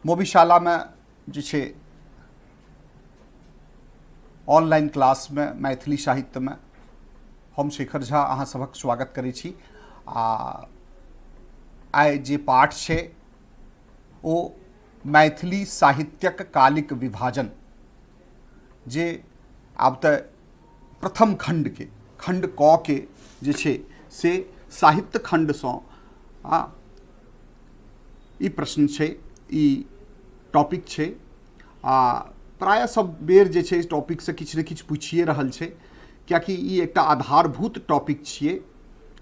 मोबिशालामे जे छै ऑनलाइन क्लासमे मैथिली साहित्यमे हम शेखर झा अहाँ सभक स्वागत करै छी आ आइ जे पाठ छै ओ मैथिली साहित्यक कालिक विभाजन जे आब तऽ प्रथम खण्डके खण्ड क के जे छै से साहित्य खण्डसँ आ ई प्रश्न छै ई टॉपिक छै आ प्रायः सब बेर जे छै टॉपिकसँ किछु ने किछु पुछिए रहल छै कियाकि ई एकटा आधारभूत टॉपिक छियै।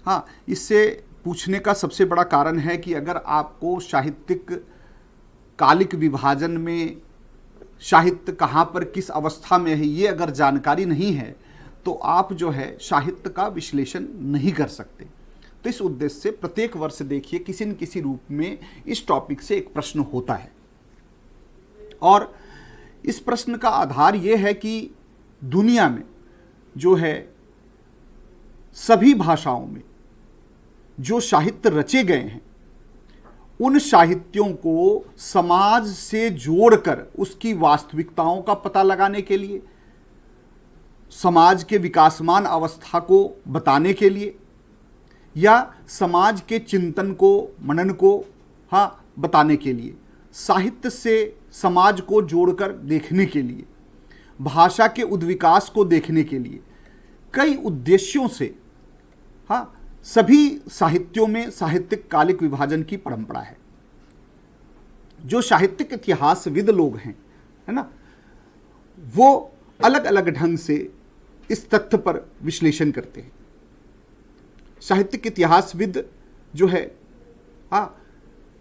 हाँ, इससे पूछने का सबसे बड़ा कारण है कि अगर आपको साहित्यिक कालिक विभाजन में साहित्य कहाँ पर किस अवस्था में है ये अगर जानकारी नहीं है तो आप जो है साहित्य का विश्लेषण नहीं कर सकते। तो इस उद्देश्य से प्रत्येक वर्ष देखिए किसी न किसी रूप में इस टॉपिक से एक प्रश्न होता है। और इस प्रश्न का आधार ये है कि दुनिया में जो है सभी भाषाओं में जो साहित्य रचे गए हैं उन साहित्यों को समाज से जोड़कर उसकी वास्तविकताओं का पता लगाने के लिए, समाज के विकासमान अवस्था को बताने के लिए या समाज के चिंतन को, मनन को, हाँ, बताने के लिए, साहित्य से समाज को जोड़कर देखने के लिए, भाषा के उद्विकास को देखने के लिए, कई उद्देश्यों से, हाँ, सभी साहित्यों में साहित्यिक कालिक विभाजन की परंपरा है। जो साहित्यिक इतिहासविद लोग हैं, है ना, वो अलग अलग ढंग से इस तथ्य पर विश्लेषण करते हैं। साहित्यिक इतिहासविद जो है, हाँ,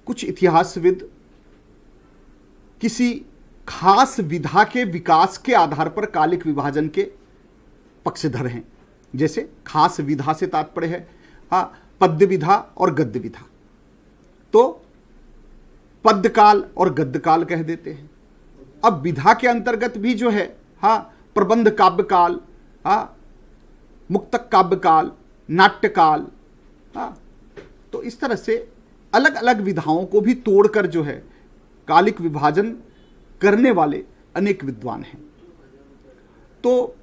कुछ इतिहासविद किसी खास विधा के विकास के आधार पर कालिक विभाजन के पक्षधर हैं। जैसे खास विधा से तात्पर्य है, हाँ, पद्य विधा और गद्य विधा, तो पद्यकाल और गद्यकाल कह देते हैं। अब विधा के अंतर्गत भी जो है, हाँ, प्रबंध काव्यकाल, हाँ, मुक्तक काव्यकाल, नाट्यकाल, हाँ, तो इस तरह से अलग अलग विधाओं को भी तोड़कर जो है कालिक विभाजन करने वाले अनेक विद्वान हैं। तो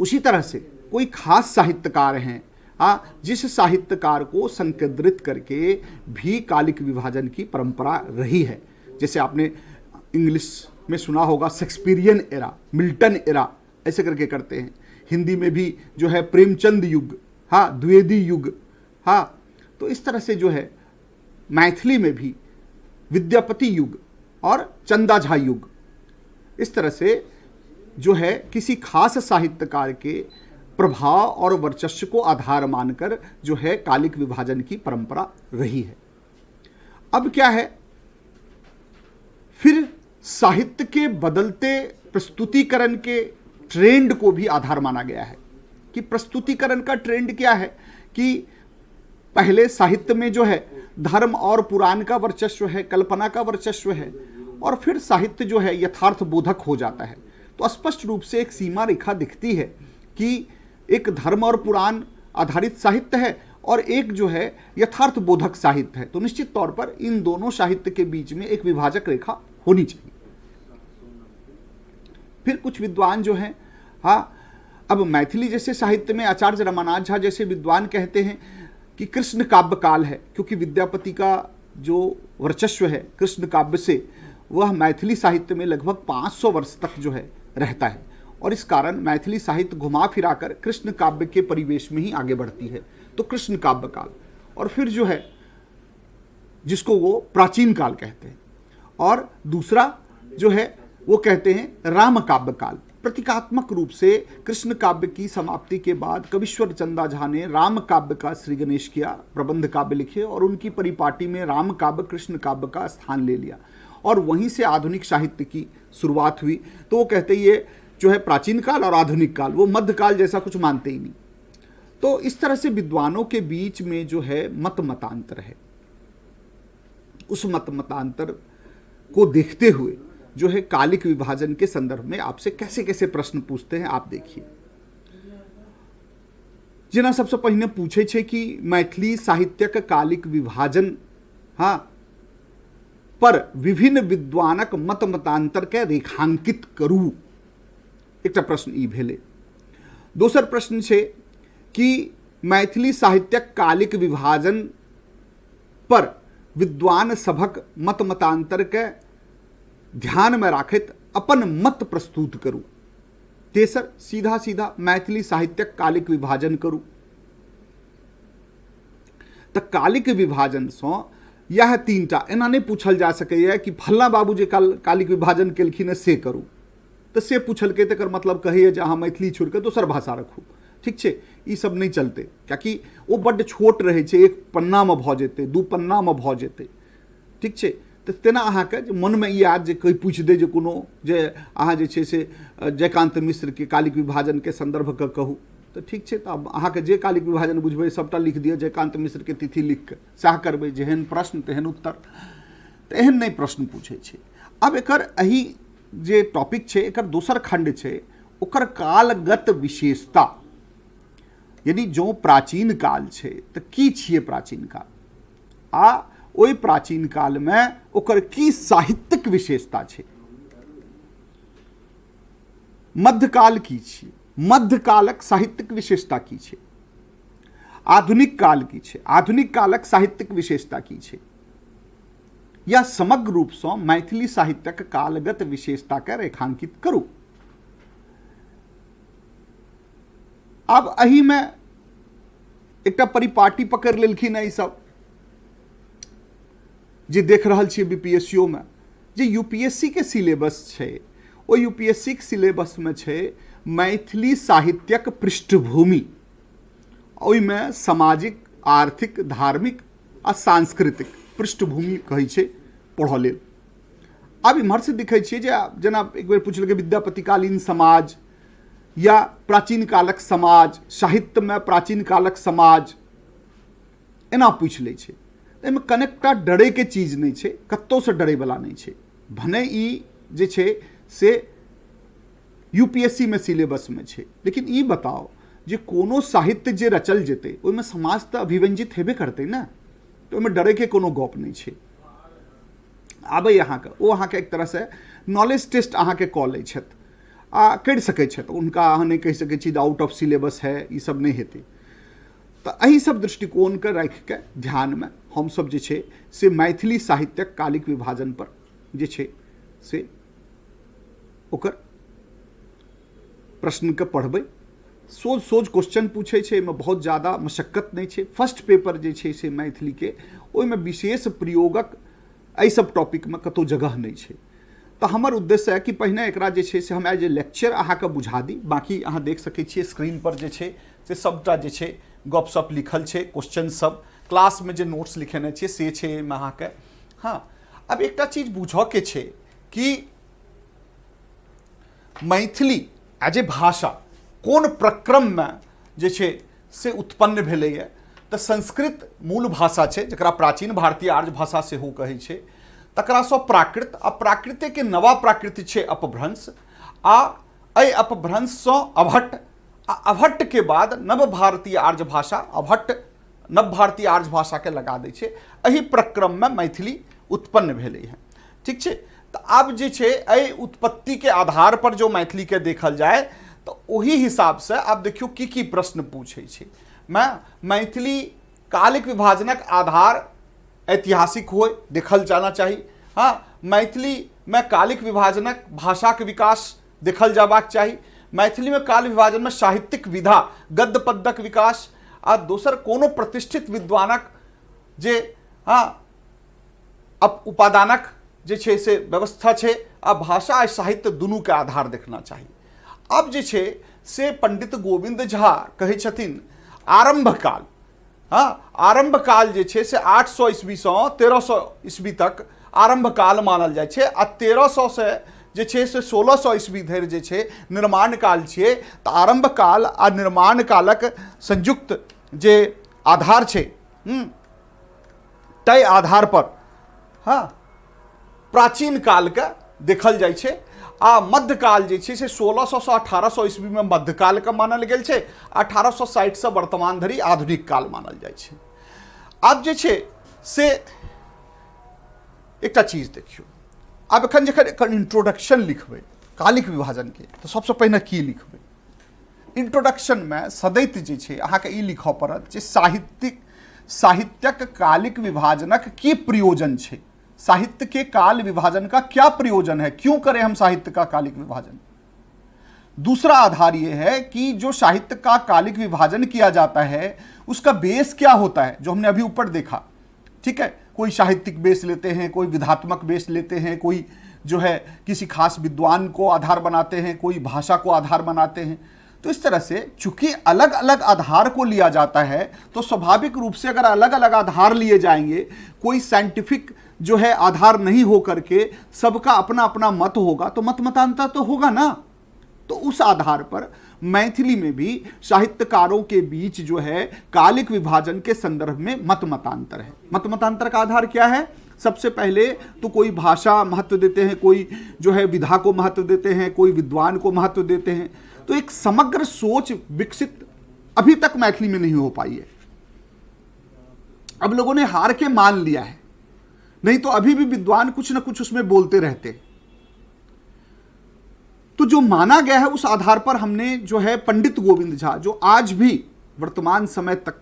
उसी तरह से कोई खास साहित्यकार हैं, हाँ, जिस साहित्यकार को संकेंद्रित करके भी कालिक विभाजन की परंपरा रही है। जैसे आपने इंग्लिश में सुना होगा शेक्सपियरियन एरा, मिल्टन एरा, ऐसे करके करते हैं। हिंदी में भी जो है प्रेमचंद युग, हाँ, द्विवेदी युग, हाँ, तो इस तरह से जो है मैथिली में भी विद्यापति युग और चंदा झा युग, इस तरह से जो है किसी खास साहित्यकार के प्रभाव और वर्चस्व को आधार मानकर जो है कालिक विभाजन की परंपरा रही है। अब क्या है, फिर साहित्य के बदलते प्रस्तुतिकरण के ट्रेंड को भी आधार माना गया है कि प्रस्तुतिकरण का ट्रेंड क्या है कि पहले साहित्य में जो है धर्म और पुराण का वर्चस्व है, कल्पना का वर्चस्व है, और फिर साहित्य जो है यथार्थ बोधक हो जाता है। तो स्पष्ट रूप से एक सीमा रेखा दिखती है कि एक धर्म और पुराण आधारित साहित्य है और एक जो है यथार्थ बोधक साहित्य है। तो निश्चित तौर पर इन दोनों साहित्य के बीच में एक विभाजक रेखा होनी चाहिए। फिर कुछ विद्वान जो हैं, हाँ, अब मैथिली जैसे साहित्य में आचार्य रमानाथ झा जैसे विद्वान कहते हैं कि कृष्ण काव्य काल है, क्योंकि विद्यापति का जो वर्चस्व है कृष्ण काव्य से, वह मैथिली साहित्य में लगभग 500 वर्ष तक जो है रहता है, और इस कारण मैथिली साहित्य घुमा फिराकर कृष्ण काव्य के परिवेश में ही आगे बढ़ती है। तो कृष्ण काव्य काल, और फिर जो है जिसको वो प्राचीन काल कहते हैं, और दूसरा जो है वो कहते हैं राम काव्य काल। प्रतीकात्मक रूप से कृष्ण काव्य की समाप्ति के बाद कविश्वर चंदा झा ने राम काव्य का श्री गणेश किया, प्रबंध काव्य लिखे, और उनकी परिपाटी में राम काव्य कृष्ण काव्य का स्थान ले लिया, और वहीं से आधुनिक साहित्य की शुरुआत हुई। तो वो कहते ये जो है प्राचीन काल और आधुनिक काल, वो मध्यकाल जैसा कुछ मानते ही नहीं। तो इस तरह से विद्वानों के बीच में जो है मत मतांतर है। उस मत मतांतर को देखते हुए जो है कालिक विभाजन के संदर्भ में आपसे कैसे कैसे प्रश्न पूछते हैं, आप देखिए। जेना सबसे पहिने पूछे छे कि मैथिली साहित्यक कालिक विभाजन, हाँ, पर विभिन्न विद्वानक मत मतान्तरके रेखांकित करू। एकटा प्रश्न ई भेलै। दोसर प्रश्न छै कि मैथिली साहित्यक कालिक विभाजन पर विद्वान सभक मत मतान्तरके ध्यानमे राखैत अपन मत प्रस्तुत करू। तेसर, सीधा सीधा मैथिली साहित्यक कालिक विभाजन करू। तऽ कालिक विभाजनसँ इएह तीन टा एना नहि पूछल जा सकैए कि फल्लाँ बाबू जे कालिक विभाजन केलखिन हँ से करू। तऽ से पूछलकै तकर मतलब कहैए जे अहाँ मैथिली छोड़िकऽ दोसर भाषा रखू। ठीक छै, ई सब नहि चलतै, कियाकि ओ बड्ड छोट रहै छै, एक पन्नामे भऽ जेतै, दू पन्नामे भऽ जेतै। ठीक छै, तऽ तेना अहाँके जे मनमे ई आयत जे कोइ पूछि दै जे कोनो जे अहाँ जे छै से जयकान्त मिश्रके कालिक विभाजनके सन्दर्भके कहू, तऽ ठीक छै, तऽ आब अहाँके जे कालिक विभाजन बुझबै सभटा लिख दिअ जयकान्त मिश्रके तिथि लिख कऽ, सएह करबै, जेहन प्रश्न तेहन उत्तर। तऽ एहन नहि प्रश्न पूछै छै। आब एकर एहि जे टॉपिक छै एकर दोसर खण्ड छै ओकर कालगत विशेषता। यदि जँ प्राचीन काल छै तऽ की छियै प्राचीन काल, आ ओहि प्राचीन कालमे ओकर की साहित्यिक विशेषता छै। मध्यकाल की छियै, मध्यकालक साहित्यिक विशेषता की छै। आधुनिक काल की छै, आधुनिक कालक साहित्यिक विशेषता की छै। या समग्र रूपसँ मैथिली साहित्यक कालगत विशेषताके रेखांकित करू। आब एहिमे एकटा परिपाटी पकड़ि लेलखिन ई सब जे देख रहल छियै बीपीएससीओ मे, जे यूपीएससी के सिलेबस छै ओ यूपीएससी के सिलेबसमे छै मैथिली साहित्यक पृष्ठभूमि, ओहिमे सामाजिक, आर्थिक, धार्मिक आ सांस्कृतिक पृष्ठभूमि कहै छै पढ़ऽ लेल। आब इम्हरसँ देखै छियै जे जेना एक बेर पुछलकै विद्यापतिकालीन समाज या प्राचीन कालक समाज, साहित्यमे प्राचीन कालक समाज, एना पूछि लै छै। एहिमे कनेकटा डरैके चीज नहि छै, कतहुसँ डरैवला नहि छै। भने ई जे छै से यू पी एस सी मे सिलेबसमे छै, लेकिन ई बताउ जे कोनो साहित्य जे रचल जेतै ओहिमे समाज तऽ अभिव्यंजित हेबे करतै ने, तऽ ओहिमे डरैके कोनो गप नहि छै। आबै अहाँके ओ अहाँके एक तरहसँ नॉलेज टेस्ट अहाँके कऽ लै छथि आ करि सकै छथि, हुनका अहाँ नहि कहि सकै छी जे आउट ऑफ सिलेबस है, ई सब नहि हेतै। तऽ एहि सब दृष्टिकोणके राखिके ध्यानमे हमसब जे छै से मैथिली साहित्यक कालिक विभाजन पर जे छै से ओकर प्रश्नके पढ़बै। सोझ सोझ क्वेश्चन पूछै छै, एहिमे बहुत ज्यादा मशक्कत नहि छै। फर्स्ट पेपर जे छै से मैथिलीके ओहिमे विशेष प्रयोगक एहि सब टॉपिकमे कतहु जगह नहि छै। तऽ हमर उद्देश्य है कि पहिने एकरा जे छै से हम एज ए लेक्चर अहाँके बुझा दी। बाँकी अहाँ देख सकै छियै स्क्रीन पर जे छै से सबटा जे छै गपशप लिखल छै, क्वेश्चन सब क्लासमे जे नोट्स लिखेने छियै से छै एहिमे अहाँके। हँ, आब एकटा चीज बुझऽके छै कि मैथिली एज ए भाषा कोन प्रक्रममे जे छै से उत्पन्न भेलैए। तऽ संस्कृत मूल भाषा छै जकरा प्राचीन भारतीय आर्य भाषा सेहो कहै छै, तकरासँ प्राकृत आ प्राकृतेके नवा प्राकृत छै अपभ्रंश, आ एहि अपभ्रंशसँ अभट्ट, आ अभट्टके बाद नव भारतीय आर्य भाषा अभट्ट नव भारतीय आर्य भाषाके लगा दै छै। एहि प्रक्रममे मैथिली उत्पन्न भेलै हँ। ठीक छै, तऽ आब जे छै एहि उत्पत्तिके आधार पर जो मैथिलीके देखल जाय तऽ ओहि हिसाबसँ आब देखियौ की की प्रश्न पूछै छै। मैथिली कालिक विभाजनक आधार ऐतिहासिक होय देखल जाना चाही। हँ, मैथिलीमे कालिक विभाजनक भाषाके विकास देखल जाबाक चाही। मैथिलीमे काल विभाजनमे साहित्यिक विधा गद्य पद्यक विकास आ दोसर कोनो प्रतिष्ठित विद्वानक जे हँ उपादानक जे छै से व्यवस्था छै, आ भाषा आ साहित्य दुनूके आधार देखना चाही। आब जे छै से पंडित गोविन्द झा कहै छथिन आरम्भ काल, हँ आरम्भ काल जे छै से 800 ईस्वीसँ 1300 ईस्वी तक आरम्भ काल मानल जाइ छै, आ 1300 से जे छै से 1600 ईस्वी धरि जे छै निर्माण काल छियै। तऽ आरम्भ काल आ निर्माण कालक संयुक्त जे आधार छै, ताहि आधार पर हँ प्राचीन कालके देखल जाइ छै। आ मध्यकाल जे छै से 1600 से 1800 ईस्वीमे मध्यकालके मानल गेल छै, 1860 से वर्तमान धरि आधुनिक काल मानल जाइ छै। आब जे छै से एकटा चीज देखियौ, आब एखन जखन एकर इंट्रोडक्शन लिखबै कालिक विभाजनके, तऽ सबसँ पहिने की लिखबै? इंट्रोडक्शनमे सदैत जे छै अहाँके ई लिखऽ पड़त जे साहित्यक कालिक विभाजनक की प्रयोजन छै, साहित्य के काल विभाजन का क्या प्रयोजन है, क्यों करें हम साहित्य का कालिक विभाजन। दूसरा आधार यह है कि जो साहित्य का कालिक विभाजन किया जाता है उसका बेस क्या होता है, जो हमने अभी ऊपर देखा, ठीक है। कोई साहित्यिक बेस लेते हैं, कोई विधात्मक बेस लेते हैं, कोई जो है किसी खास विद्वान को आधार बनाते हैं, कोई भाषा को आधार बनाते हैं। तो इस तरह से चूंकि अलग अलग आधार को लिया जाता है तो स्वाभाविक रूप से अगर अलग अलग आधार लिए जाएंगे, कोई साइंटिफिक जो है आधार नहीं हो करके सबका अपना अपना मत होगा, तो मत मतांतर तो होगा ना। तो उस आधार पर मैथिली में भी साहित्यकारों के बीच जो है कालिक विभाजन के संदर्भ में मत मतांतर है। मत मतांतर का आधार क्या है? सबसे पहले तो कोई भाषा महत्व देते हैं, कोई जो है विधा को महत्व देते हैं, कोई विद्वान को महत्व देते हैं। तो एक समग्र सोच विकसित अभी तक मैथिली में नहीं हो पाई है। अब लोगों ने हार के मान लिया है, नहीं तो अभी भी विद्वान कुछ ना कुछ उसमें बोलते रहते हैं। तो जो माना गया है उस आधार पर हमने जो है पंडित गोविंद झा, जो आज भी वर्तमान समय तक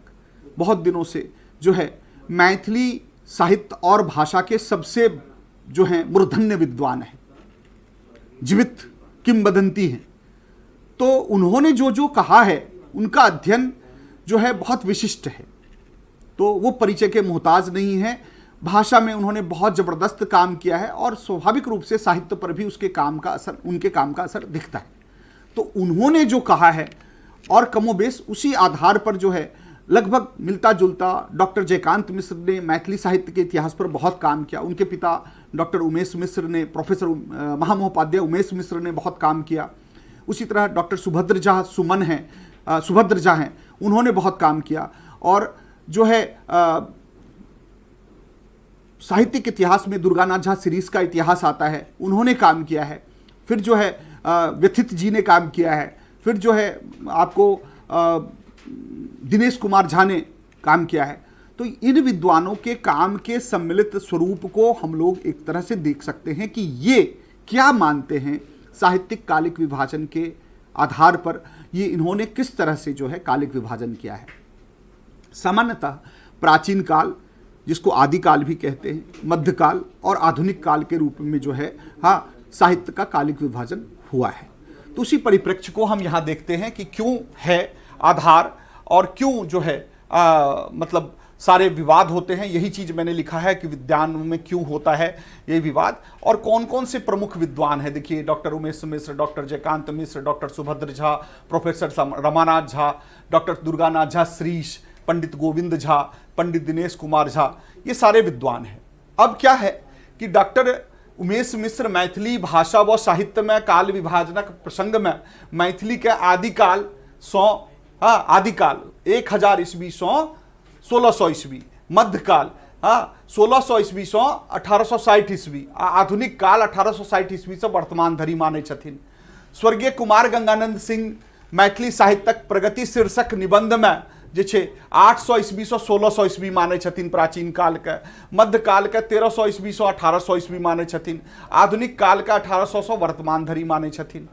बहुत दिनों से जो है मैथिली साहित्य और भाषा के सबसे जो है मूर्धन्य विद्वान हैं, जीवित किंवदंती हैं, तो उन्होंने जो जो कहा है उनका अध्ययन जो है बहुत विशिष्ट है, तो वो परिचय के मोहताज नहीं है। भाषा में उन्होंने बहुत ज़बरदस्त काम किया है और स्वाभाविक रूप से साहित्य पर भी उसके काम का असर, उनके काम का असर दिखता है। तो उन्होंने जो कहा है और कमोबेश उसी आधार पर जो है लगभग मिलता जुलता डॉक्टर जयकांत मिश्र ने मैथिली साहित्य के इतिहास पर बहुत काम किया। उनके पिता डॉक्टर उमेश मिश्र ने, प्रोफेसर महामहोपाध्याय उमेश मिश्र ने बहुत काम किया। उसी तरह डॉक्टर सुभद्र झा सुमन हैं, सुभद्र झा हैं, उन्होंने बहुत काम किया। और जो है साहित्यिक इतिहास में दुर्गानाथ झा सीरीज का इतिहास आता है, उन्होंने काम किया है। फिर जो है व्यथित जी ने काम किया है। फिर जो है आपको दिनेश कुमार झा ने काम किया है। तो इन विद्वानों के काम के सम्मिलित स्वरूप को हम लोग एक तरह से देख सकते हैं कि ये क्या मानते हैं साहित्यिक कालिक विभाजन के आधार पर, ये इन्होंने किस तरह से जो है कालिक विभाजन किया है। सामान्यतः प्राचीन काल, जिसको आदिकाल भी कहते हैं, मध्यकाल और आधुनिक काल के रूप में जो है हाँ साहित्य का कालिक विभाजन हुआ है। तो उसी परिप्रेक्ष्य को हम यहाँ देखते हैं कि क्यों है आधार और क्यों जो है मतलब सारे विवाद होते हैं। यही चीज़ मैंने लिखा है कि विद्वान में क्यों होता है ये विवाद और कौन कौन से प्रमुख विद्वान हैं। देखिए doctor Umesh Mishra, doctor Jaykant Mishra, doctor Subhadra Jha, professor Ramanath Jha, doctor Durganath Jha Shrish, Pandit Govind Jha, Pandit Dinesh Kumar Jha, ये सारे विद्वान हैं। अब क्या है कि डॉक्टर उमेश मिश्र मैथिली भाषा व साहित्य में काल विभाजनक प्रसंग में मैथिली के आदिकाल सौ, हाँ आदिकाल 1000 ईस्वी सौ 1600 ईस्वी, मध्यकाल हाँ 1600 ईस्वी सौ 1860 ईस्वी, आ आधुनिक काल 1860 ईस्वी से वर्तमान धरि मानै छथिन। स्वर्गीय कुमार गंगानंद सिंह मैथिली साहित्यक प्रगति शीर्षक निबंध में जे छै 800 ईस्वी से 1600 ईस्वी मानै छथिन प्राचीन काल के, मध्यकाल के 1300 ईस्वी से 1800 ईस्वी मानै छथिन, आधुनिक काल के 1800 से वर्तमान धरि मानै छथिन।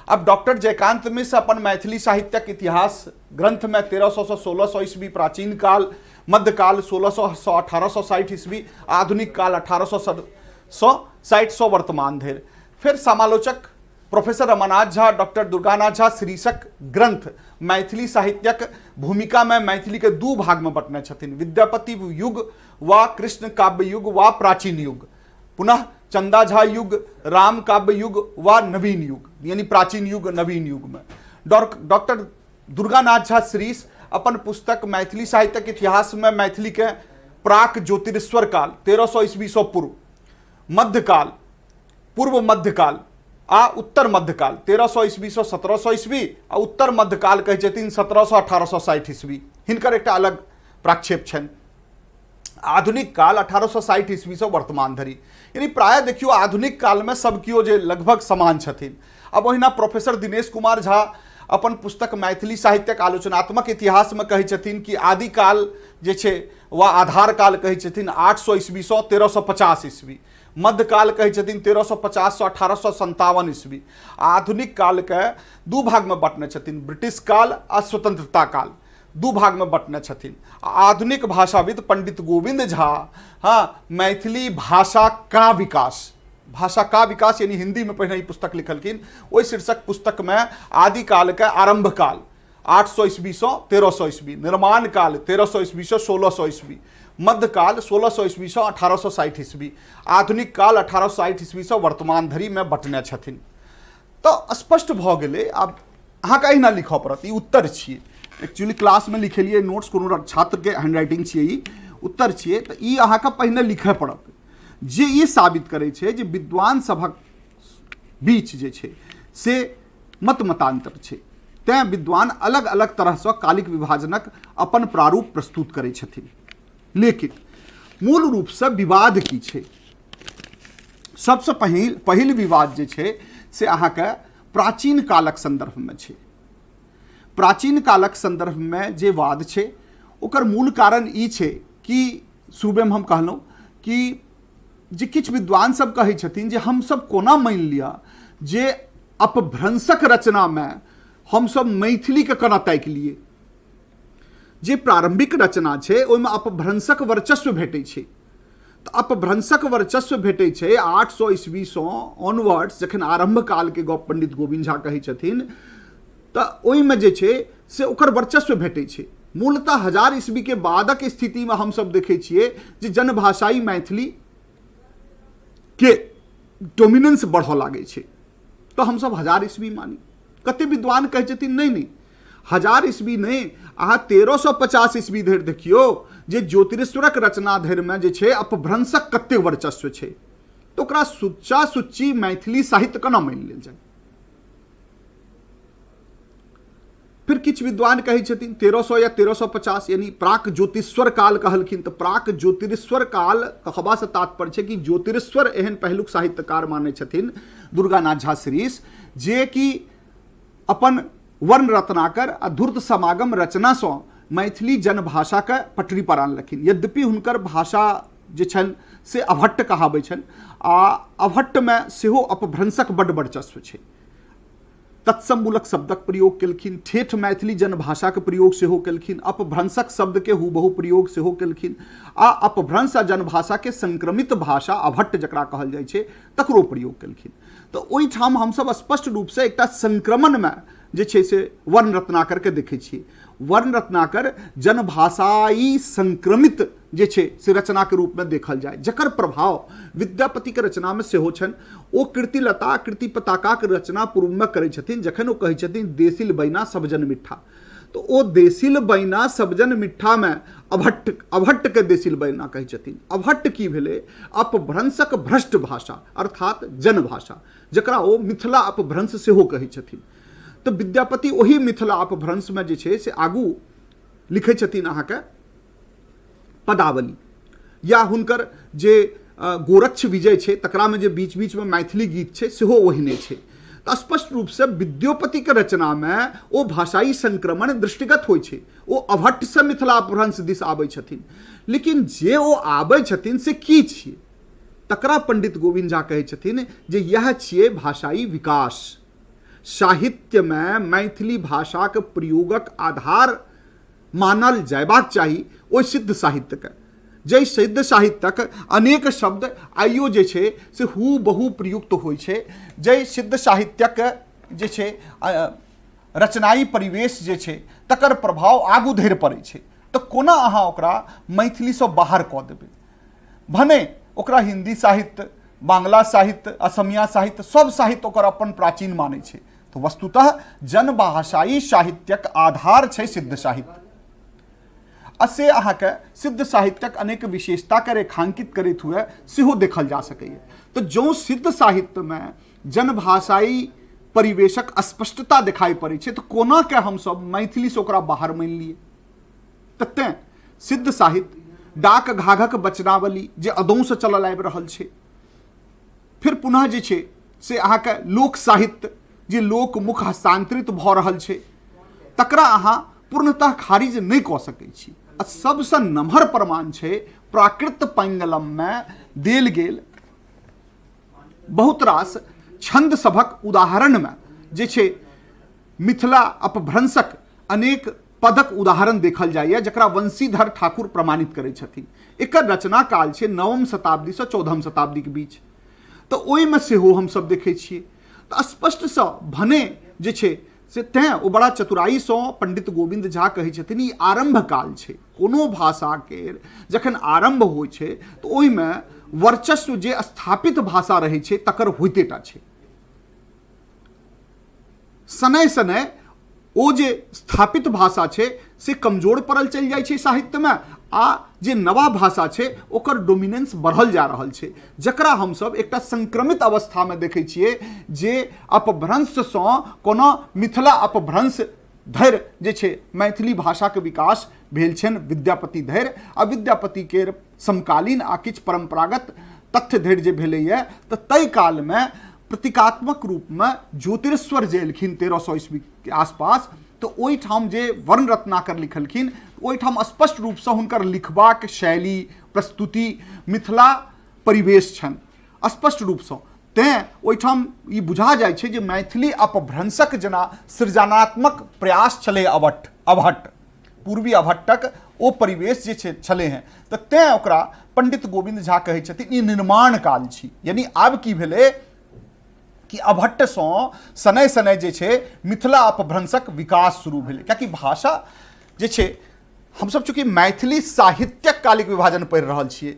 अब डॉक्टर जयकांत मिश्र अपन मैथिली साहित्यक इतिहास ग्रंथ में 1300 से 1600 ईस्वी प्राचीन काल, मध्यकाल 1600 से 1860 ईस्वी, आधुनिक काल 1860 से वर्तमान धरि। फिर समालोचक प्रोफेसर रमानाथ झा, डॉक्टर दुर्गानाथ झा शीर्षक ग्रंथ मैथिली साहित्यक भूमिका में मैथिली के दू भाग में बंटने छथिन, विद्यापति युग व कृष्ण काव्य युग व प्राचीन युग, पुनः चंदा झा युग, राम काव्य युग व नवीन युग, यानी प्राचीन युग नवीन युग में। डॉक्टर दुर्गानाथ झा श्रीश अपन पुस्तक मैथिली साहित्यक इतिहास में मैथिली के प्राक ज्योतिरीश्वर काल 1300 ईस्वी सौ पूर्व, मध्यकाल, पूर्व मध्यकाल आ उत्तर मध्यकाल 1300 ईस्वी सौ 1700 ईस्वी आ उत्तर मध्यकाल कहै छथिन 1700 1860 ईस्वी, हिनकर एकटा अलग प्राक्षेप छनि। आधुनिक काल 1860 ईस्वी से वर्तमान धरि, यानी प्रायः देखियो आधुनिक काल में सब कियो जे लगभग समान छथिन। अब ओहिना प्रोफेसर दिनेश कुमार झा अपन पुस्तक मैथिली साहित्यक आलोचनात्मक इतिहासमे कहै छथिन कि आदिकाल जे छै वा आधार काल कहै छथिन 800 ईस्वीसँ 1350 ईस्वी, मध्यकाल कहै छथिन 1350सँ 1857 ईस्वी। आधुनिक कालके दू भागमे बँटने छथिन, ब्रिटिश काल आ स्वतंत्रता काल, दू भागमे बँटने छथिन। आधुनिक भाषाविद पंडित गोविंद झा हाँ मैथिली भाषा का विकास, भाषा का विकास यानी हिंदी में पहिने ई पुस्तक लिखलखिन, ओहि शीर्षक पुस्तकमे आदिकालके आरंभ काल 800 ईस्वीसँ 1300 ईस्वी, निर्माण काल 1300 ईस्वीसँ 1600 ईस्वी, मध्यकाल 1600 ईस्वीसँ 1860 ईस्वी, आधुनिक काल 1860 ईस्वीसँ वर्तमान धरिमे बँटने छथिन। तऽ स्पष्ट भऽ गेलै। आब अहाँके अहिना लिखऽ पड़त, ई उत्तर छियै। एक्चुअली क्लासमे लिखेलियै नोट्स, कोनो छात्रके हैंडराइटिंग छियै, ई उत्तर छियै। तऽ ई अहाँके पहिने लिखऽ पड़त, जे ई साबित करै छै जे विद्वान सभक बीच जे छै से मत मतान्तर छै, तैँ विद्वान अलग अलग तरहसँ कालिक विभाजनक अपन प्रारूप प्रस्तुत करै छथिन। लेकिन मूल रूपसँ विवाद की छै? सबसँ पहिल पहिल विवाद जे छै से अहाँके प्राचीन कालक सन्दर्भमे छै। प्राचीन कालक सन्दर्भमे जे वाद छै ओकर मूल कारण ई छै कि शुरुएमे हम कहलहुँ कि जे किछु विद्वान सब कहै छथिन जे हमसब कोना मानि लिअ जे अपभ्रंशक रचनामे हमसब मैथिलीके कोना ताकि लिए। जे प्रारंभिक रचना छै ओहिमे अपभ्रंशक वर्चस्व भेटै छै, तऽ अपभ्रंशक वर्चस्व भेटै छै 800 ईस्वीसँ ऑनवर्ड्स, जखन आरम्भ कालके गप पंडित गोविन्द झा कहै छथिन तऽ ओहिमे जे छै से ओकर वर्चस्व भेटै छै। मूलतः 1000 ईस्वीके बादक स्थितिमे हमसब देखै छियै जे जनभाषाई मैथिली के डोमिनेंस बढ़ऽ लागै छै, तऽ हमसब 1000 ईस्वी मानी। कते विद्वान कहै छथिन नहि नहि 1000 ईस्वी नहि, अहाँ 1350 ईस्वी धरि देखियौ जे ज्योतिरीश्वरक रचना धरिमे जे छै अपभ्रंशक कते वर्चस्व छै, तऽ ओकरा सुच्चा सुच्ची मैथिली साहित्य केना मानि लेल जाय। फिर किछु विद्वान कहै छथिन 1300 या 1350 यानी प्राक ज्योतिश्वर काल कहलखिन, तऽ प्राक ज्योतिरीश्वर काल कहबासँ तात्पर्य छै कि ज्योतिरीश्वर एहन पहिलुक साहित्यकार मानै छथिन दुर्गानाथ झा श्रीश, जे कि अपन वर्ण रत्नाकर आ धूर्त समागम रचनासँ मैथिली जनभाषाके पटरी पर आनलखिन। यद्यपि हुनकर भाषा जे छनि से अभट्ट कहाबै छनि आ अभट्टमे सेहो अपभ्रंशक बड्ड वर्चस्व छै, तत्समूलक शब्दक प्रयोग केलखिन, ठेठ मैथिली जनभाषाके प्रयोग सेहो केलखिन, अपभ्रंशक शब्दके हूबहू प्रयोग सेहो केलखिन आ अपभ्रंश आ जनभाषाके संक्रमित भाषा अभट्ट जकरा कहल जाइ छै तकरो प्रयोग केलखिन। तऽ ओहिठाम हमसब स्पष्ट रूपसँ एकटा संक्रमणमे जे छै से वर्ण रत्नाकरके देखै छियै। वर्ण रत्नाकर जनभाषाई संक्रमित जे छै से रचनाके रूपमे देखल जाय, जकर प्रभाव विद्यापतिके रचनामे सेहो छनि। ओ कीर्तिलता कीर्ति पताकाके रचना पूर्वमे करै छथिन, जखन ओ कहै छथिन देसिल बैना सबजन मिठ्ठा, तऽ ओ देसिल बैना सबजन मिठ्ठामे अभट्ट अभट्टके देसिल बैना कहै छथिन। अभट्ट की भेलै? अपभ्रंशक भ्रष्ट भाषा अर्थात जनभाषा, जकरा ओ मिथिला अपभ्रंश सेहो कहै छथिन। तऽ विद्यापति ओहि मिथिला अपभ्रंशमे जे छै से आगू लिखै छथिन अहाँके पदावली, या हुनकर जे गोरक्ष विजय छै तकरामे जे बीच बीचमे मैथिली गीत छै सेहो ओहिने छै। तऽ स्पष्ट रूपसँ विद्योपतिके रचनामे ओ भाषाई संक्रमण दृष्टिगत होइ छै, ओ अभट्टसँ मिथिला अपभ्रंश दिस आबै छथिन। लेकिन जे ओ आबै छथिन से की छियै तकरा पंडित गोविन्द झा कहै छथिन जे इएह छियै भाषाई विकास। साहित्यमे मैथिली भाषाक प्रयोगक आधार मानल जयबाक चाही ओहि सिद्ध साहित्यके, जाहि सिद्ध साहित्यक अनेक शब्द आइयो जे छै से हू बहु प्रयुक्त होइ छै, जाहि सिद्ध साहित्यक जे छै रचनाई परिवेश जे छै तकर प्रभाव आगू धरि पड़ै छै। तऽ कोना अहाँ ओकरा मैथिलीसँ बाहर कऽ देबै? भने ओकरा हिंदी साहित्य, बांग्ला साहित्य, असमिया साहित्य, सब साहित्य ओकर अपन प्राचीन मानै छै, तऽ वस्तुतः जनभाषाई साहित्यक आधार छै सिद्ध साहित्य। आ से अहाँके सिद्ध साहित्यक अनेक विशेषताके रेखांकित करैत हुए सेहो देखल जा सकैए। तऽ जँ सिद्ध साहित्यमे जनभाषाई परिवेशक स्पष्टता देखाइ पड़ै छै तऽ कोना के हमसब मैथिलीसँ ओकरा बाहर मानि लियै? तऽ तेँ सिद्ध साहित्य डाक घाघक वचनावली जे अदौसँ चलल आबि रहल छै, फिर पुनः जे छै से अहाँके लोक साहित्य जे लोक मुख हस्तान्तरित भऽ रहल छै तकरा अहाँ पूर्णतः खारिज नहि कऽ सकै छी। आ सबसँ नमहर प्रमाण छै प्राकृत पैंगलममे देल गेल बहुत रास छन्द सभक उदाहरणमे जे छै मिथिला अपभ्रंशक अनेक पदक उदाहरण देखल जाइए, जकरा वंशीधर ठाकुर प्रमाणित करै छथिन। एकर रचना काल छै 9 शताब्दीसँ 14 शताब्दीके बीच, तऽ ओहिमे सेहो हमसब देखै छियै। तऽ स्पष्टसँ भने जे छै से तैँ ओ बड़ा चतुराइसँ पंडित गोविन्द झा कहै छथिन ई आरम्भ काल छै। कोनो भाषाके जखन आरम्भ होइ छै तऽ ओहिमे वर्चस्व जे स्थापित भाषा रहै छै तकर होइते टा छै। शनैः शनैः ओ जे स्थापित भाषा छै से कमजोर पड़ल चलि जाइ छै साहित्यमे, आ जे नवा भाषा छै ओकर डोमिनेंस बढ़ल जा रहल छै, जकरा हमसब एकटा संक्रमित अवस्थामे देखै छियै जे अपभ्रंशसँ कोना मिथिला अपभ्रंश धरि जे छै मैथिली भाषाके विकास भेल छनि विद्यापति धरि, आ विद्यापतिके समकालीन आ किछु परम्परागत तथ्य धरि जे भेलैए तऽ ताहि कालमे प्रतीकात्मक रूपमे ज्योतिरीश्वर जे एलखिन 1300 ईस्वीके आसपास, तऽ ओहिठाम जे वर्ण रत्नाकर लिखलखिन ओहिठाम स्पष्ट रूपसँ हुनकर लिखबाक शैली प्रस्तुति मिथिला परिवेश छनि स्पष्ट रूपसँ। तैँ ओहिठाम ई बुझा जाइ छै जे मैथिली अपभ्रंशक जेना सृजनात्मक प्रयास छलै अवहट्ट पूर्वी अवहट्टक ओ परिवेश जे छै छलै हेँ, तऽ तैँ ओकरा पंडित गोविन्द झा कहै छथिन ई निर्माण काल छी। यानी आब की भेलै कि अवहट्टसँ शनैः शनैः जे छै मिथिला अपभ्रंशक विकास शुरू भेलै, कियाकि भाषा जे छै हमसब चूँकि मैथिली साहित्यक कालिक विभाजन पढ़ि रहल छियै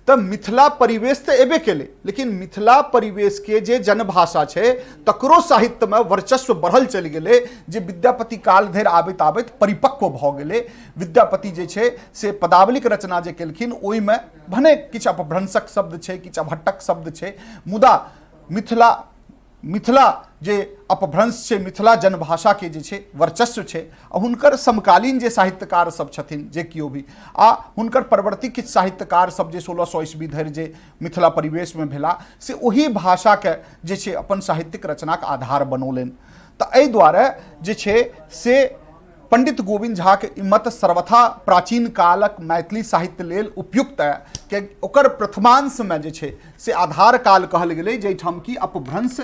तऽ मिथिला परिवेश तऽ एबे केलै, लेकिन मिथिला परिवेशके जे जनभाषा छै तकरो साहित्यमे वर्चस्व बढ़ल चलि गेलै, जे विद्यापति काल धरि आबैत आबैत परिपक्व भऽ गेलै। विद्यापति जे छै से पदावलीक रचना जे केलखिन ओहिमे भने किछु अपभ्रंशक शब्द छै, किछु अभट्टक शब्द छै, मुदा मिथिला मिथिला जे अपभ्रंश छै, मिथिला जनभाषाके जे छै वर्चस्व छै, आ हुनकर समकालीन जे साहित्यकार सब छथिन जे केओ भी, आ हुनकर परवर्ती किछु साहित्यकार सब जे 1600 ईस्वी धरि जे मिथिला परिवेशमे भेला से ओही भाषाके जे छै अपन साहित्यिक रचनाके आधार बनौलनि। तऽ एहि दुआरे जे छै से पंडित गोविन्द झाके ई मत सर्वथा प्राचीन कालक मैथिली साहित्य लेल उपयुक्त है कि ओकर प्रथमांशमे जे छै से आधार काल कहल गेलै, जाहिठाम कि अपभ्रंश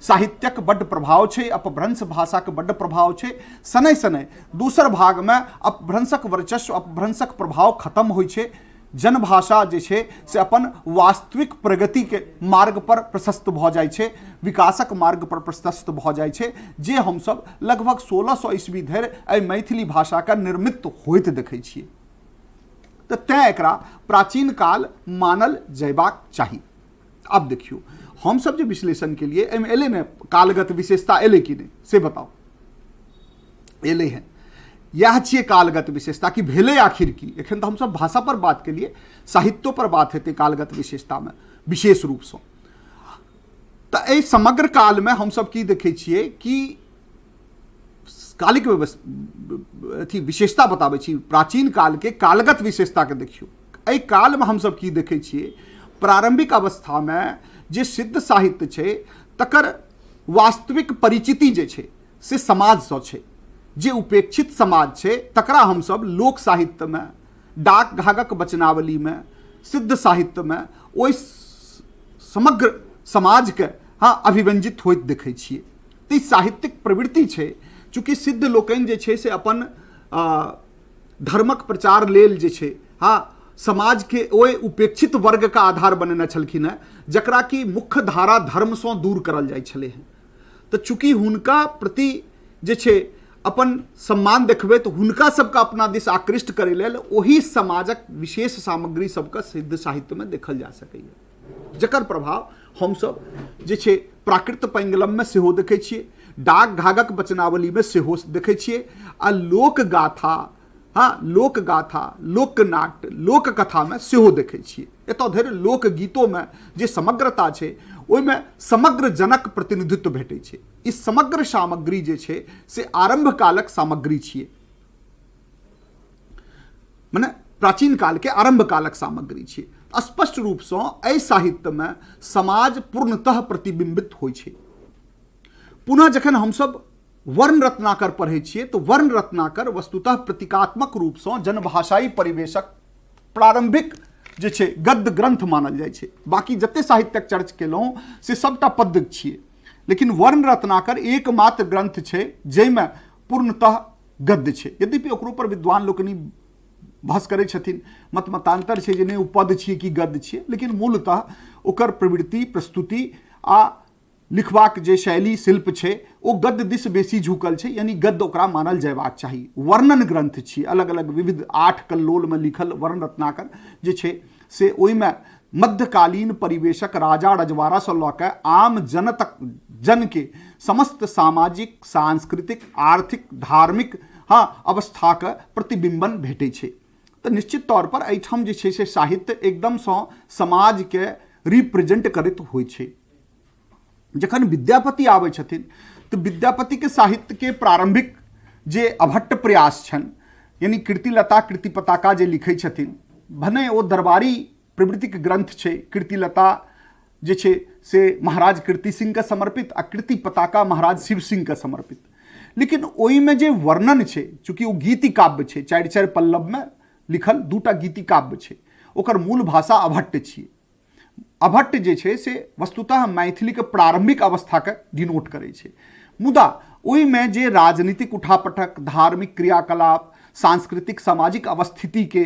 साहित्यक बड्ड प्रभाव छै, अपभ्रंश भाषाके बड्ड प्रभाव छै। शनैः शनैः दोसर भागमे अपभ्रंशक वर्चस्व, अपभ्रंशक प्रभाव खत्म होइ छै, जनभाषा जे छै से अपन वास्तविक प्रगतिके मार्ग पर प्रशस्त भऽ जाइ छै, विकासक मार्ग पर प्रशस्त भऽ जाइ छै, जे हमसब लगभग 1600 ईस्वी धरि एहि मैथिली भाषाके निर्मित होइत देखै छियै। तऽ तैँ एकरा प्राचीन काल मानल जयबाक चाही। आब देखियौ हमसब जे विश्लेषण केलियै एहिमे एलै ने कालगत विशेषता एलै कि नहि से बताउ। एलै हेँ, इएह छियै कालगत विशेषता कि भेलै आखिर की। एखन तऽ हमसब भाषा पर बात केलियै, साहित्यो पर बात हेतै कालगत विशेषतामे विशेष रूपसँ। तऽ एहि समग्र कालमे हमसब की देखै छियै कि कालिक अथी विशेषता बताबै छी, प्राचीन कालके कालगत विशेषताके देखियौ। एहि कालमे हमसब की देखै छियै, प्रारंभिक अवस्थामे जे सिद्ध साहित्य छै तकर वास्तविक परिचिति जे छै से समाजसँ छै। जे उपेक्षित समाज छै तकरा हमसब लोक साहित्यमे, डाक घाघक वचनावलीमे, सिद्ध साहित्यमे ओहि समग्र समाजके हाँ अभिव्यंजित होइत देखै छियै। तऽ ई साहित्यिक प्रवृत्ति छै। चूँकि सिद्ध लोकनि जे छै से अपन धर्मक प्रचार लेल जे छै हाँ समाजके ओहि उपेक्षित वर्गके आधार बनेने छलखिन हेँ, जकरा कि मुख्य धारा धर्मसँ दूर करल जाइ छलै हेँ। तऽ चूँकि हुनका प्रति जे छै अपन सम्मान देखबैत हुनका सबके अपना दिस आकृष्ट करै लेल ओहि समाजक विशेष सामग्री सबके सिद्ध साहित्यमे देखल जा सकैए, जकर प्रभाव हमसब जे छै प्राकृत पैंगलममे सेहो देखै छियै, डाक घाघक वचनावलीमे सेहो देखै छियै, आ लोकगाथा, हाँ लोकगाथा, लोकनाट्य, लोककथामे सेहो देखै छियै। एतऽ धरि लोकगीतोमे जे समग्रता छै ओहिमे समग्र जनक प्रतिनिधित्व भेटै छै। ई समग्र सामग्री जे छै से आरम्भ कालक सामग्री छियै, मने प्राचीन कालके आरम्भ कालक सामग्री छियै। स्पष्ट रूपसँ एहि साहित्यमे समाज पूर्णतः प्रतिबिम्बित होइ छै। पुनः जखन हमसब वर्ण रत्नाकर पढ़ै छियै तऽ वर्ण रत्नाकर वस्तुतः प्रतीकात्मक रूपसँ जनभाषाई परिवेशक प्रारंभिक जे छै गद्य ग्रंथ मानल जाइ छै। बाकी जते साहित्यक चर्च केलहुँ से सबटा पद्य छियै, लेकिन वर्ण रत्नाकर एकमात्र ग्रंथ छै जाहिमे पूर्णतः गद्य छै। यद्यपि ओकरो पर विद्वान लोकनि बहस करै छथिन, मत मतान्तर छै जे नहि ओ पद छियै कि गद्य छियै, लेकिन मूलतः ओकर प्रवृत्ति, प्रस्तुति आ लिखबाक जे शैली शिल्प छै ओ गद्य दिस बेसी झुकल छै, यानी गद्य ओकरा मानल जयबाक चाही। वर्णन ग्रंथ छियै, अलग अलग विविध 8 कल्लोलमे लिखल वर्ण रत्नाकर जे छै से ओहिमे मध्यकालीन परिवेशक राजा रजवाड़ासँ लऽ कऽ आम जन तक जनके समस्त सामाजिक, सांस्कृतिक, आर्थिक, धार्मिक अवस्थाके प्रतिबिम्बन भेटै छै। तऽ निश्चित तौर पर एहिठाम जे छै से साहित्य एकदमसँ समाजके रिप्रेजेंट करैत होइ छै। जखन विद्यापति आबै छथिन तऽ विद्यापतिके साहित्यके प्रारंभिक जे अभट्ट प्रयास छनि, यानी कीर्तिलता कीर्ति पताका जे लिखै छथिन, भने ओ दरबारी प्रवृत्तिके ग्रंथ छै, कीर्तिलता जे छै से महाराज कीर्ति सिंहके समर्पित आ कीर्ति पताका महाराज शिव सिंहके समर्पित, लेकिन ओहिमे जे वर्णन छै, चूँकि ओ गीति काव्य छै, 4-4 पल्लवमे लिखल 2टा गीति काव्य छै, ओकर मूल भाषा अभट्ट छियै। अभट्ट जे छै से वस्तुतः मैथिलीके प्रारंभिक अवस्थाके डिनोट करै छै, मुदा ओहिमे जे राजनीतिक उठापटक, धार्मिक क्रियाकलाप, सांस्कृतिक सामाजिक अवस्थितिके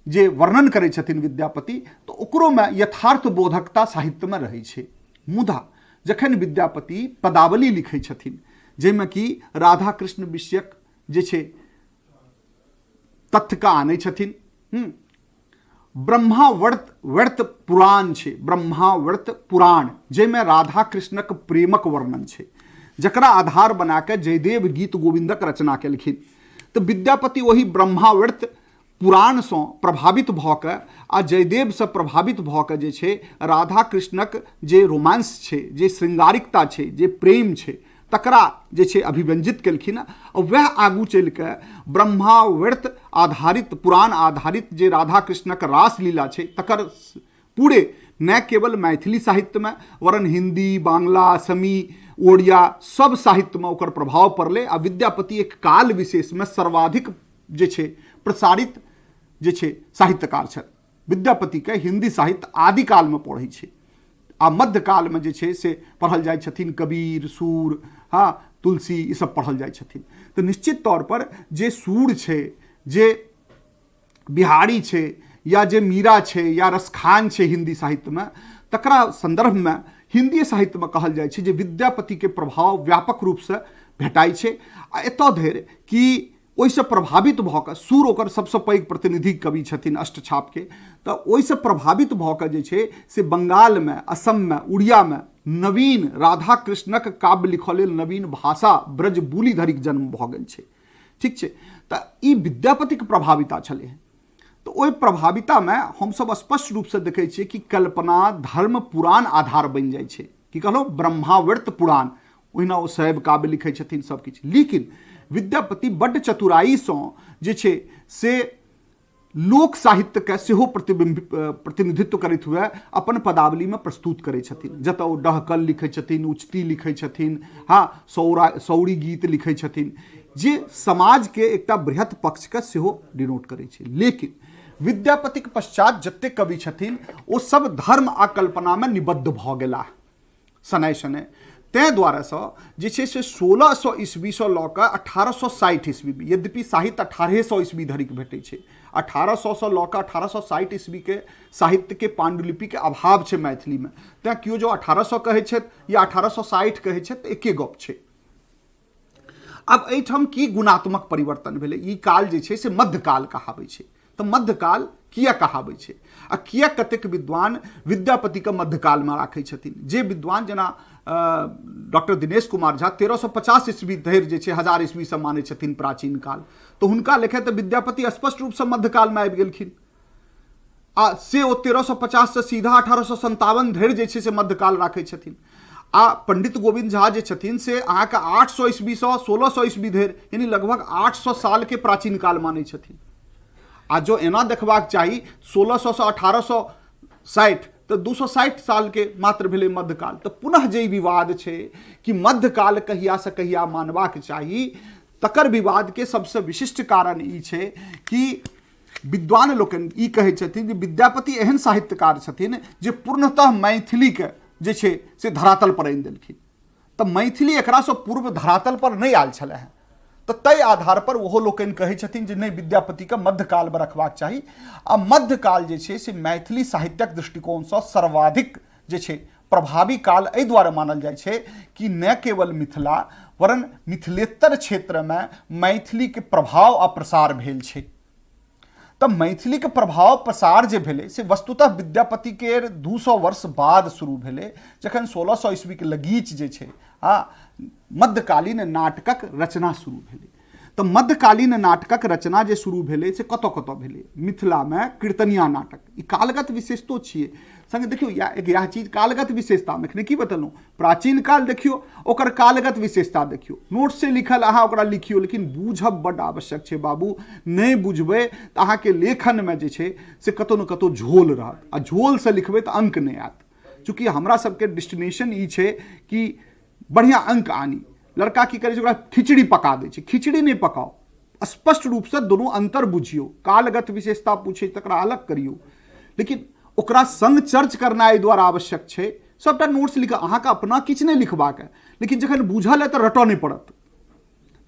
जे वर्णन करै छथिन विद्यापति, तऽ ओकरोमे यथार्थ बोधकता साहित्यमे रहै छै। मुदा जखन विद्यापति पदावली लिखै छथिन, जाहिमे कि राधा कृष्ण विषयक जे छै तथ्यके आनै छथिन, ब्रह्मावर्त व्यर्थ पुराण छै, ब्रह्मावर्त पुराण, जाहिमे राधा कृष्णक प्रेमक वर्णन छै, जकरा आधार बना कऽ जयदेव गीत गोविन्दक रचना केलखिन। तऽ विद्यापति ओहि ब्रह्मावर्त पुराणसँ प्रभावित भऽ कऽ आ जयदेवसँ प्रभावित भऽ कऽ जे छै राधा कृष्णक जे रोमांस छै, जे श्रृंगारिकता छै, जे प्रेम छै, तकरा जे छै अभिव्यंजित केलखिन। आ वएह आगू चलि कऽ ब्रह्मावर्त आधारित पुराण आधारित जे राधा कृष्णक रासलीला छै तकर पूरे न केवल मैथिली साहित्यमे वरन हिंदी, बांग्ला, असमी, ओडिया सब साहित्यमे ओकर प्रभाव पड़लै। आ विद्यापति एक काल विशेषमे सर्वाधिक जे छै प्रसारित जे छै साहित्यकार छथि। विद्यापतिके हिंदी साहित्य आदिकालमे पढ़ै छै आ मध्यकालमे जे छै से पढ़ल जाइ छथिन कबीर, सूर, तुलसी, ई सब पढ़ल जाइ छथिन। तऽ निश्चित तौर पर जे सूर छै, जे बिहारी छै, या जे मीरा छै, या रसखान छै हिंदी साहित्यमे, तकरा सन्दर्भमे हिंदी साहित्यमे कहल जाइ छै जे विद्यापतिके प्रभाव व्यापक रूपसँ भेटाइ छै। आ एतऽ धरि कि ओहिसँ प्रभावित भऽ कऽ सूर ओकर सबसँ पैघ प्रतिनिधि कवि छथिन अष्टछापके, तऽ ओहिसँ प्रभावित भऽ कऽ जे छै से बंगालमे, असममे, उड़ियामे नवीन राधा कृष्णक काव्य लिखऽ लेल नवीन भाषा ब्रजबुली धरिक जन्म भऽ गेल छै। ठीक छै, तऽ ई विद्यापतिक प्रभाविता छलै। तऽ ओहि प्रभावितामे हमसब स्पष्ट रूपसँ देखै छियै कि कल्पना धर्म पुराण आधार बनि जाइ छै। की कहलहुँ, ब्रह्मावर्त पुराण, ओहिना ओ शैव काव्य लिखै छथिन सब किछु, लेकिन विद्यापति बड्ड चतुराइसँ जे छै से लोक साहित्यके सेहो प्रतिनिधित्व करैत हुए अपन पदावलीमे प्रस्तुत करै छथिन, जतऽ ओ डहकल लिखै छथिन, उचती लिखै छथिन, सौरी गीत लिखै छथिन, जे समाजके एकटा बृहत पक्षके सेहो डिनोट करै छै। लेकिन विद्यापतिक पश्चात जतेक कवि छथिन ओ सब धर्म आ कल्पनामे निबद्ध भऽ गेलाह शनय शनय। ताहि दुआरेसँ जे छै से 1600 ईस्वीसँ लऽ कऽ 1860 ईस्वी, यद्यपि साहित्य 1800 ईस्वी धरिक भेटै छै, 1800सँ लऽ कऽ 1860 ईस्वीके साहित्यके पाण्डुलिपिके अभाव छै मैथिलीमे, तैँ केओ जँ 1800 कहै छथि या 1860 कहै छथि तऽ एके गप छै। आब एहिठाम की गुणात्मक परिवर्तन भेलै, ई काल जे छै से मध्यकाल कहाबै छै। तऽ मध्यकाल किया कहाबै छै आ किया कतेक विद्वान विद्यापतिके मध्यकालमे राखै छथिन? जे विद्वान जेना डॉक्टर दिनेश कुमार झा 1350 ईस्वी धरि जे छै 1000 ईस्वीसँ मानै छथिन प्राचीन काल, तऽ हुनका लेखे तऽ विद्यापति स्पष्ट रूपसँ मध्यकालमे आबि गेलखिन आ से ओ 1350सँ सीधा 1857 धरि जे छै से मध्यकाल राखै छथिन। आ पंडित गोविंद झा जे छथिन से अहाँके 800 ईस्वीसँ 1600 ईस्वी धरि यानी लगभग 800 सालके प्राचीन काल मानै छथिन। आ जो एना देखबाक चाही 1600सँ 1860 तऽ 260 सालके मात्र भेलै मध्यकाल। तऽ पुनः जे विवाद छै कि मध्यकाल कहियासँ कहिया मानबाक चाही, तकर विवादके सबसँ विशिष्ट कारण ई छै कि विद्वान लोकनि ई कहै छथिन जे विद्यापति एहन साहित्यकार छथिन जे पूर्णतः मैथिलीके जे छै से धरातल पर आनि देलखिन। तऽ मैथिली एकरासँ पूर्व धरातल पर नहि आयल छलै हेँ। तऽ ताहि आधार पर ओहो लोकनि कहै छथिन जे नहि, विद्यापतिके मध्यकालमे रखबाक चाही। आ मध्यकाल जे छै से मैथिली साहित्यक दृष्टिकोणसँ सर्वाधिक जे छै प्रभावी काल एहि दुआरे मानल जाइ छै कि न केवल मिथिला वरन् मिथिलेतर क्षेत्रमे मैथिलीके प्रभाव आ प्रसार भेल छै। तऽ मैथिलीके प्रभाव प्रसार जे भेलै से वस्तुतः विद्यापतिके 200 वर्ष बाद शुरू भेलै, जखन 1600 ईस्वीके लगीच जे छै आ मध्यकालीन नाटकक रचना शुरू भेलै। तऽ मध्यकालीन नाटकक रचना जे शुरू भेलै से कतऽ कतऽ भेलै? मिथिलामे कीर्तनिया नाटक, ई कालगत विशेषतो छियै। सङ्गे देखियौ एक इएह चीज कालगत विशेषतामे एखने की बतेलहुँ, प्राचीन काल देखियौ ओकर कालगत विशेषता देखियौ, नोटसँ लिखल अहाँ ओकरा लिखियौ, लेकिन बूझब बड्ड आवश्यक छै बाबू। नहि बुझबै तऽ अहाँके लेखनमे जे छै से कतहु ने कतहु झोल रहत, आ झोलसँ लिखबै तऽ अङ्क नहि आयत। चूँकि हमरा सबके डेस्टिनेशन ई छै कि बढ़िआँ अङ्क आनी। लड़का की करै छै, ओकरा खिचड़ी पका दै छै। खिचड़ी नहि पकाउ, स्पष्ट रूपसँ दुनू अन्तर बुझियौ। कालगत विशेषता पूछै तकरा अलग करियौ, लेकिन ओकरा सङ्ग चर्च करनाइ एहि दुआरे आवश्यक छै। सभटा नोट्स लिख, अहाँके अपना किछु नहि लिखबाक अइ, लेकिन जखन बुझल अइ तऽ रटऽ नहि पड़त।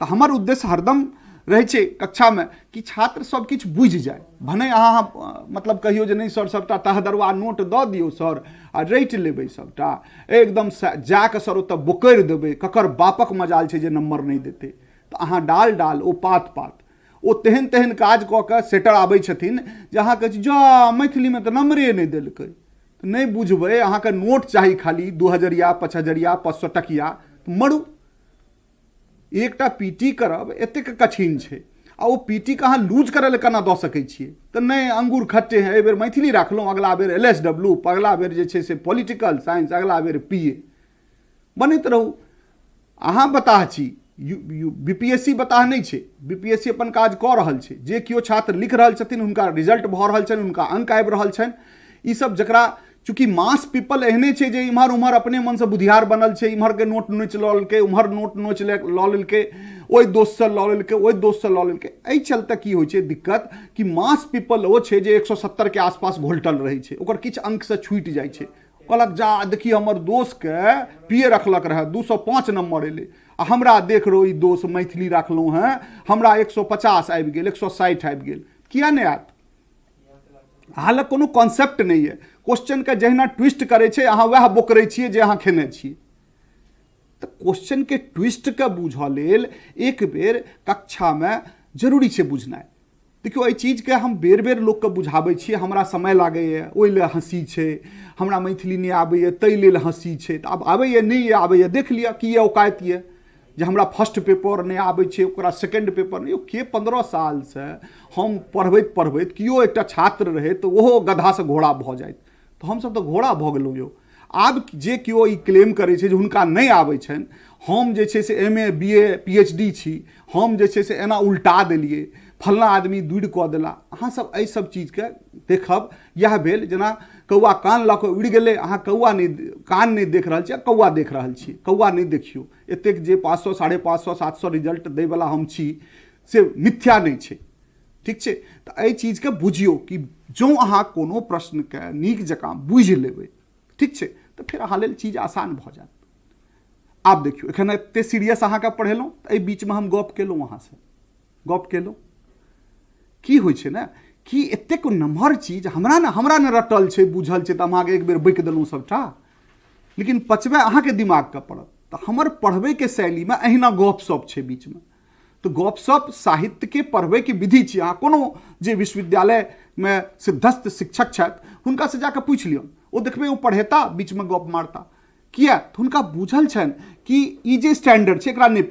तऽ हमर उद्देश्य हरदम रहै छै कक्षामे कि छात्र सब किछु बुझि जाय। भने अहाँ मतलब कहियौ जे नहि सर सभटा तहदरवा नोट दऽ दियौ सर आ रटि लेबै सभटा, एकदम जाकऽ सर ओतऽ बोकरि देबै, ककर बापक मजाल छै जे नम्बर नहि देतै। तऽ अहाँ डाल डाल ओ पात पात ओ तेहन तेहन काज कऽ कऽ सेटर आबै छथिन जे अहाँ कहै छी जा मैथिलीमे तऽ नम्बरे नहि देलकै। तऽ नहि बुझबै, अहाँके नोट चाही खाली 2000 हजरिया 5 हजरिया 500 टकिया, मरू। एकटा पी टी करब एतेक कठिन छै आ ओ पी टी के अहाँ लूज करय लए केना दऽ सकै छियै? तऽ नहि, अंगूर खट्टे हैं, एहि बेर मैथिली राखलहुँ, अगला बेर एल एस डब्ल्यू, अगला बेर जे छै से पॉलिटिकल साइंस, अगला बेर पी ए। बनैत रहू। अहाँ बताह छी, बी पी एस सी बताह नहि छै। बी पी एस सी अपन काज कऽ रहल छै। जे केओ छात्र लिख रहल छथिन हुनका रिजल्ट भऽ रहल छनि, हुनका अङ्क आबि रहल छनि। ईसब जकरा चूँकि मास पीपल एहने छै जे इम्हर उम्हर अपने मनसँ बुधियार बनल छै, इम्हरके नोट नोचि लऽ लेलकै, उम्हर नोट नोचि लऽ लेलकै, ओहि दोस्तसँ लऽ लेलकै, ओहि दोस्तसँ लऽ लेलकै। एहि चलते की होइ छै दिक्कत कि मास पीपल ओ छै जे 170 के आसपास घोलटल रहै छै, ओकर किछु अङ्कसँ छूटि जाइ छै। कहलक जा देखी हमर दोस्तके पी ए रखलक रहए, 205 नम्बर एलै, आ हमरा देख रहो ई दोस्त मैथिली राखलहुँ हेँ, हमरा 150 आबि गेल, 160 आबि गेल। किया नहि आयत? अहाँ लग कोनो कॉन्सेप्ट नहि यऽ। क्वेश्चनके जहिना ट्विस्ट करै छै अहाँ वएह बोकरै छियै जे अहाँ खेने छियै। तऽ क्वेश्चनके ट्विस्टके बूझऽ लेल एक बेर कक्षामे जरूरी छै बुझनाइ। देखियौ एहि चीजके हम बेर बेर लोकके बुझाबै छियै, हमरा समय लागैए, ओहि लए हँसी छै, हमरा मैथिली नहि आबैए ताहि लेल हँसी छै। तऽ आब आबैए नहि आबैए देख लिअ की औकात यऽ जे हमरा फर्स्ट पेपर नहि आबै छै, ओकरा सेकेंड पेपर नहि। के 15 सालसँ हम पढ़बैत पढ़बैत केओ एकटा छात्र रहै तऽ ओहो गधासँ घोड़ा भऽ जाइत, तऽ हमसभ तऽ घोड़ा भऽ गेलहुँ यौ। आब जे केओ ई क्लेम करै छै जे हुनका नहि आबै छनि, हम जे छै से M A B A P H D छी, हम जे छै से एना उल्टा देलियै, फल्लाँ आदमी दूर कऽ देला। अहाँसभ एहि सब चीजके देखब। इएह भेल जेना कौआ कान लऽ कऽ उड़ि गेलै, अहाँ कौआ नहि कान नहि देख रहल छी, कौआ देख रहल छी। कौआ नहि देखियौ। एतेक जे 500 550 700 रिजल्ट दैवला हम छी से मिथ्या नहि छै, ठीक छै? तऽ एहि चीजके बुझियौ कि जँ अहाँ कोनो प्रश्नके नीक जकाँ बुझि लेबै, ठीक छै, तऽ फेर अहाँ लेल चीज आसान भऽ जायत। आब देखियौ एखन एते सीरियस अहाँके पढ़ेलहुँ, तऽ एहि बीचमे हम गप केलहुँ, अहाँसँ गप केलहुँ। की होइ छै ने कि एतेक नम्हर चीज हमरा ने रटल छै, बुझल छै, तऽ हम अहाँके एक बेर बकि देलहुँ सभटा, लेकिन पचबै अहाँके दिमागके पड़त। तऽ हमर पढ़बैके शैलीमे अहिना गपशप छै बीचमे। तऽ गपशप साहित्यके पढ़बैके विधि छी। अहाँ कोनो जे विश्वविद्यालयमे सिद्धस्थ शिक्षक छथि हुनकासँ जाकऽ पूछि लियौन, ओ देखबै ओ पढ़ेता बीचमे गप मारता। किया? तऽ हुनका बुझल छनि कि ई जे स्टैंडर्ड छै एकरा नहि